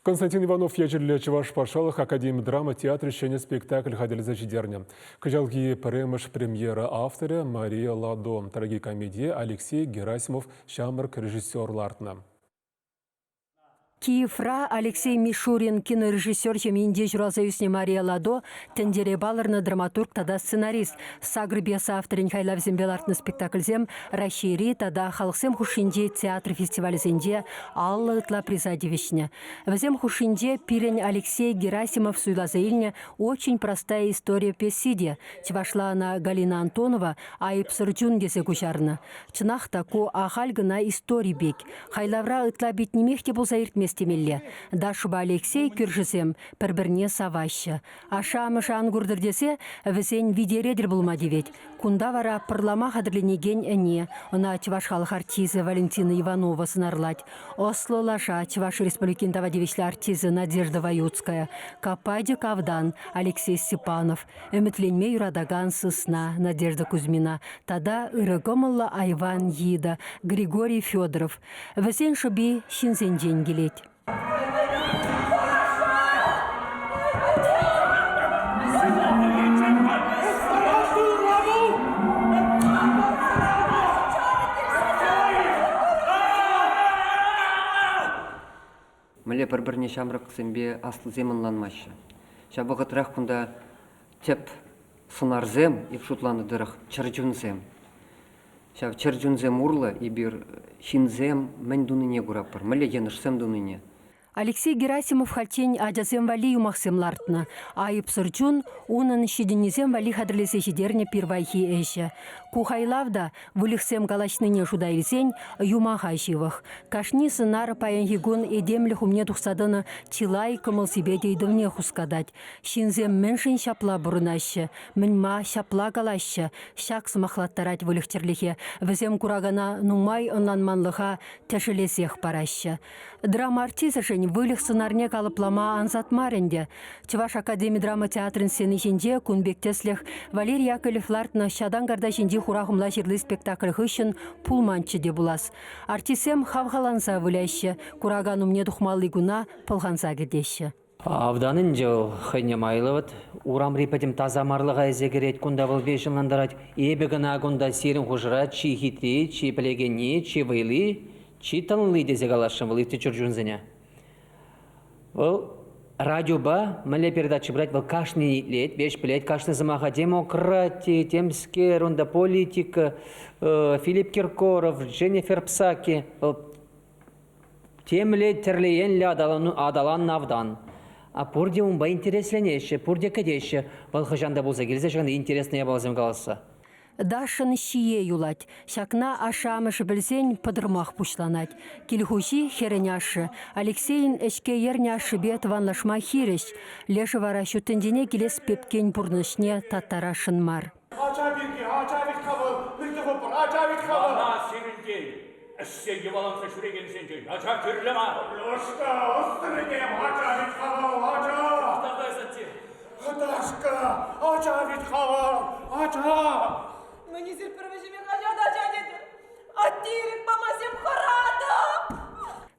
Константин Иванов ячӗллӗ Чӑваш патшалӑх академи драма театрӗ ҫӗнӗ спектакль хатӗрлесе ҫитернӗ. Кӑҫалхи пӗрремӗш премьера авторӗ Мария Ладо трагикомедие Алексей Герасимов ҫамрӑк режиссер лартнӑ. Киевра Алексей Мишурин кинорежиссер ҫемйинче ҫуралса ӳснӗ Мария Ладо тӗнчере палӑрнӑ драматург тата сценарист. Сакӑр пьеса авторӗн хайлавӗсемпе лартнӑ спектакльсем Раҫҫейри тата халӑхсем хушшинчи театр фестивалӗсенче 50 ытла приза тивӗҫнӗ. Вӗсем хушшинче пирӗн Алексей Герасимов суйласа илнӗ «Очень простая история» пьеси те, чӑвашла ӑна Галина Антонова «Айӑпсӑр чун» тесе куҫарнӑ. Чӑнах та, ку ахаль кӑна истори пек. Хайлавра ытла пит нимех те пулса иртмест темелле. Дашӑпа Алексей кӳршӗсем пӗр-пӗрне саваҫҫӗ. Ашшӗ-амӑшӗ ан куртӑр тесе вӗсен витере тӗл пулма тивет. Кунта вара пӑрлама хатӗрленекен ӗне, ӑна Чӑваш халӑх артисчӗ Валентина Иванова сӑнарлать. Ӑслӑ лаша Чӑваш Республикин тава тивӗҫлӗ артисчӗ Надежда Ваюцкая, Капачӑк автан Алексей Степанов, ӗмӗтленме юратакан сысна Надежда Кузьмина тата ырӑ кӑмӑллӑ айван йытӑ Григорий Федоров. Вӗсен шӑпи ҫынсенчен килет. Мӗнле пӗр-пӗрне ҫамрӑксемпе аслисем ӑнланмаҫҫӗ. Ҫав вӑхӑтрах кунта тӗп сӑнарсем, эп шутланӑ тӑрӑх, чӗрчунсем. Ҫав чӗрчунсем урлӑ эпир ҫынсем мӗн тунине куратпӑр, мӗнле йӑнӑшсем тунине. Алексей Герасимов хальччен ачасем валли юмахсем лартнӑ. Айӑпсӑр чун унӑн ҫитӗннисем валли хатӗрлесе ҫитернӗ пирвайхи ӗҫӗ. Ку хайлав та выльӑхсем калаҫнине шута илсен юмаха ҫывӑх. Кашни сӑнар паянхи кун этемлӗх умне тухса тӑнӑ чылай кӑмӑл-сипет ыйтӑвне хускатать. Ҫынсем мӗншӗн ҫапла пурӑнаҫҫӗ, мӗн-ма ҫапла калаҫҫӗ, ҫак сӑмахлаттарать выльӑх-чӗрлӗхе. Вӗсем куракана нумай ӑнланманлӑха тӗшӗлесех параҫҫӗ. Драма артисчӗшӗн выльӑх сӑнарне калӑплама ансат мар ӗнтӗ. Чӑваш академи драма театрӗн сцени ҫинче кун пек тӗслӗх Валерий Яковлев лартнӑ Ҫатан карта ҫинчи хура хӑмла ҫырли спектакль хыҫҫӑн пулманччӗ те пулас. Артистсем хавхаланса выляҫҫӗ, куракан умне тухмалли куна пӑлханса кӗтеҫҫӗ. Автан ӗнтӗ вӑл хӑйне майлӑ вӑт. Урамри пӗтӗм тасамарлӑха илсе кӗрет, кунта вӑл веҫ ӑнлантарать. Эпӗ кӑна кунта сирӗн хушӑра чи хитри, чи пӗлекенни, чи вӑйли, чи тӑнли тесе каласшӑн вӑл ытти чӗрчунсене. Вӑл радиопа мӗнле передача пырать, вӑл кашнине итлет, веҫ пӗлет, кашни сӑмаха демократи, темскер, унта политика, Филипп Киркоров, Дженнифер Псаки. Вӑл Темле тӗрлӗ енлӗ аталаннӑ автан. А пурте унпа интересленеҫҫӗ, пурте кӗтеҫҫӗ. Вӑл хӑҫан та пулса килсе ҫакӑн интереслӗ япаласем каласса. Дашӑн ҫие юлать. Ҫакна ашшӗ-амӑшӗ пӗлсен пӑтӑрмах пуҫланать. Кил хуҫи, хӗрӗн ашшӗ, Алексейӗн ӗҫке ернӗ ашшӗпе тӑванлашма хирӗҫ. Лешӗ вара ҫут тӗнчене килес пепкен пурнӑҫне таттарасшӑн мар. Ача пирки, ача вӗт-ха вӑл, мӗн тӑвӑпӑр, ача вӗт-ха вӑл. Мана сирӗнтен, ӗҫсе йӑваланса ҫӳрекенсенчен ача кирлӗ мар. Лешка, ӑстӑр этем, ача вӗт-ха вӑл, ача. Тата эсӗ Хыташка, ача вӗт-ха вӑл, ача. Мӗн эсир пӗр вӗҫӗмех ача та ача тетӗр? Атте ирӗк памасем хӑратӑп!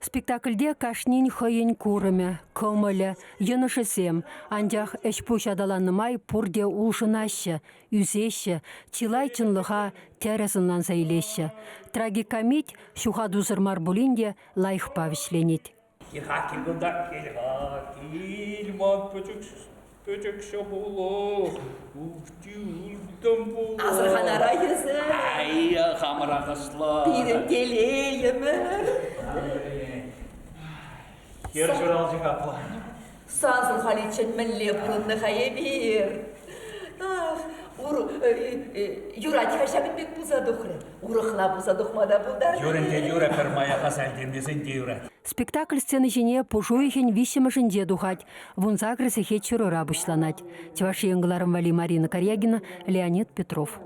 Спектакльте кашнин хӑйӗн курӑмӗ, кӑмӑлӗ, йӑнӑшӗсем. Анчах ӗҫ-пуҫ аталаннӑ май пурте улшӑнаҫҫӗ, ӳсеҫҫӗ, чылай чӑнлӑха тӗрӗс ӑнланса илеҫҫӗ. Трагикомит ҫухатусӑр мар пулин те лайӑхпа вӗҫленет. Кил-ха, кил кунта, кил-ха, кил ман пӗчӗк Пӗчӗкҫӗ пулӑх, ухти ылтӑн пулӑх. Асӑрханарах эсӗ. Ай, хамӑрах ӑслӑ. Пирӗн телейӗмӗр. Хӗр ҫуралчӗ капла. Сасӑ халиччен мӗнле пурӑннӑ-ха эпир? Ах, ур, юрать-ха ҫакӑн пек пулса тухрӗ. Урӑхла пулса тухма та пултарнӑ. Юрӗ те юрӗ, пӗрмаях аса илтермесен те юрать. Спектакль сцена ҫине пуш уйӑхӗн виҫҫӗмӗшӗнче тухать. 18 сехет ҫурӑра пуҫланать. Чӑваш Ен кӑларӑм валли Марина Карягина, Леонид Петров.